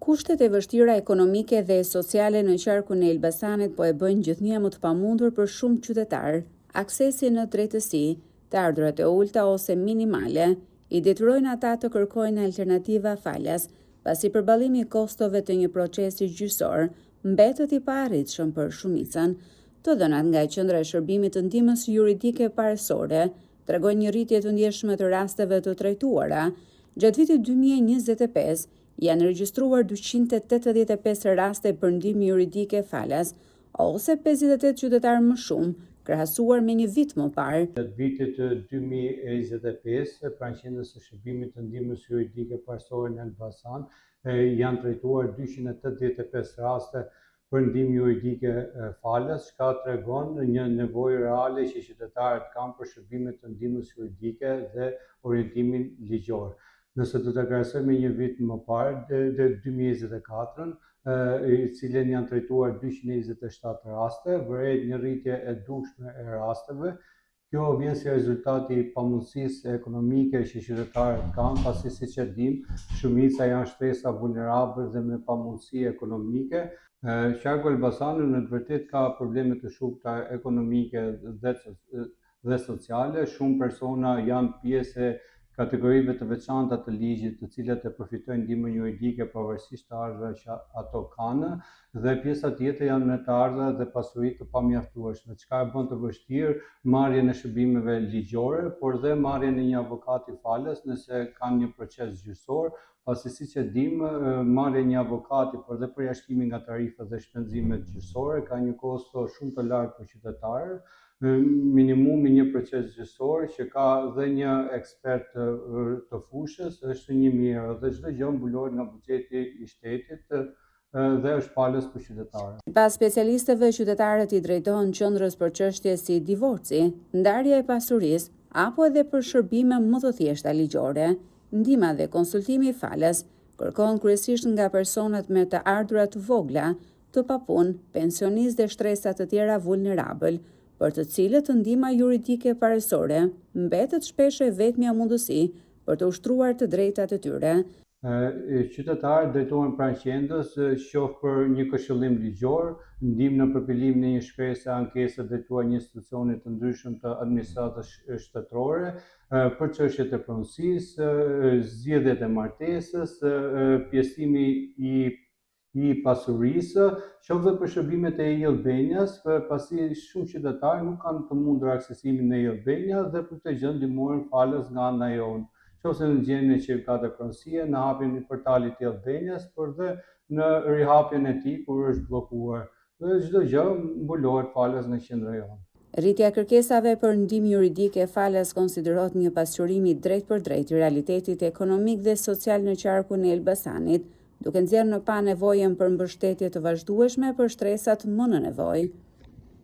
Kushtet e vështira ekonomike dhe sociale në qarkun e Elbasanit po e bëjnë gjithnjë e më të pamundur për shumë qytetarë aksesin në drejtësi, të ardhurat e ulëta ose minimale i detyrojnë ata të kërkojnë alternativa falas, pasi përballimi i kostove të një procesi gjyqësor mbetet i paarritshëm për shumicën. Të dhënat nga Qendra e Shërbimit të Ndihmës Juridike Parësore tregojnë një rritje të ndjeshme të rasteve të trajtuara. Gjatë vitit 2025, janë regjistruar 285 raste për ndihmë juridike falas, ose 58 qytetarë më shumë, krahasuar me një vit më parë. Gjatë vitit 2025, pranë qendrës së shërbimit të ndihmës juridike parësore në Elbasan, janë trajtuar 285 raste për ndihmë juridike falas, çka tregon një nevojë reale që qytetarët kanë për shërbimet të ndihmës juridike dhe orientimin ligjor. Nëse do të krahasojmë me një vit më parë, dhe 2024-ën, i cilën janë trajtuar 227 raste, vërehet një rritje e dukshme e rasteve. Kjo vjen si rezultat i pamundësisë ekonomike që qytetarët kanë, pasi siç e dim, shumica janë shtresa vulnerabël dhe me pamundësi ekonomike. Qarku Elbasanit në të vërtetë ka probleme të shumta ekonomike dhe sociale, shumë persona janë pjesë e kategorive të veçanta të ligjit, të cilat e përfitojnë ndihmën juridike pavarësisht të ardhurave që ato kanë, dhe pjesa tjetër janë me të ardhura dhe pasuri të pamjaftueshme, çka e bën të vështirë marrjen e shërbimeve ligjore, por dhe marrjen e një avokati falas nëse kanë një proces gjyqësor, pasi siç e dim, marrja e një avokati, por dhe përjashtimi nga tarifat dhe shpenzimet gjyqësore ka një kosto shumë të lartë për qytetarët. Minimumi një proces gjyqësor që ka dhe një ekspert të fushës është 1000 euro dhe çdo gjë mbulohet nga buxheti i shtetit dhe është falas për qytetarët. Sipas specialistëve, qytetarët i drejtohen qendrës për çështje si divorci, ndarja e pasurisë apo edhe për shërbime më të thjeshta ligjore. Ndihma dhe konsultimi falas kërkohen kryesisht nga personat me të ardhura të vogla, të papunë, pensionistë dhe shtresa të tjera vulnerabël, për të cilët ndihma juridike parësore mbetet shpesh e vetmja mundësi për të ushtruar të drejtat e tyre. Qytetarët drejtohen pranë qendrës, qoftë për një këshillim ligjor, ndihmë në përpilimin e një shkrese ankese drejtuar një institucioni të ndryshëm të administratës shtetërore, për çështjet e pronësisë, zgjidhjet e martesës, pjesëtimi i i pasurisë, qoftë dhe për shërbimet e e-Albanias, pasi shumë qytetarë nuk kanë të mundur aksesimin në e-Albania dhe për këtë gjë ndihmohen falas nga ana jonë, qoftë në nxjerrjen e certifikatave pronësie, në hapjen e portalit e-Albanias, por dhe në rihapjen e tij kur është bllokuar. Dhe çdo gjë mbulohet falas nga qendra jonë. Rritja e kërkesave për ndihmë juridike falas konsiderohet një pasqyrim i drejtpërdrejtë i realitetit ekonomik dhe social në qarkun e Elbasanit, duke nxjerrë në pah nevojën për mbështetje të vazhdueshme për shtresat më në nevojë.